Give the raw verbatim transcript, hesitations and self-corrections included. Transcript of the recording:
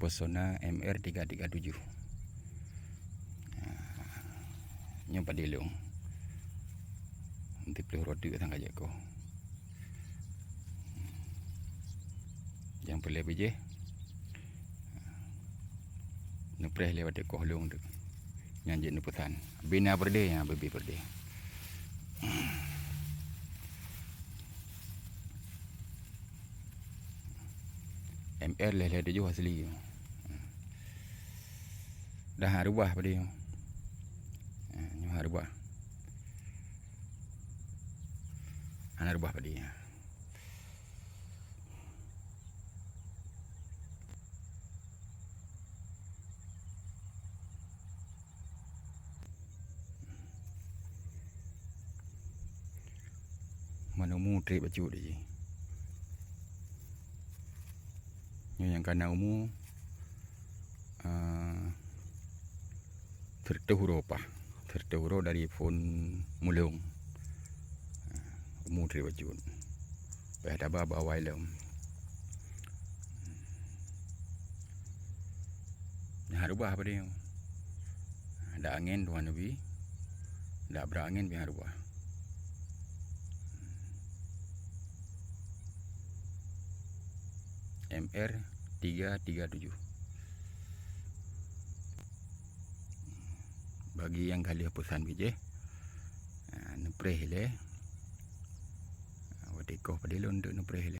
Persona M R tiga tiga tujuh. Ha, nyoe padé lôn. Nanti peuleueh roti sang ka jeuet koh. Nyang peureulée bijéh, neupreh lé watée koh lôn teuk. Nyan jeuet neupeusan. Bina peureudeh, ya, bibit peureudeh. M R lhèe-lhèe tujoh asli. Dah ha reubah padé nyoe. Ha, nyoe ha reubah. Hana reubah padé nyoe. Man umu treb bacut jih. Nyoe nyang ka na umu, ah, sireutôh uroe paih. Sireutôh uroe dari phon mulông. Ah, umu treb bacut. Payah taba bak awai lom. Nyan ha reubah padé nyoe. Dak angén tuan neubi, dak brat angén pih ha reubah. M R tiga tiga tujuh. Bagi nyang ka lheueh peusan bijéh, ha, neupreh ilée. Ha, watée koh padé lôn teuk neupreh ilée.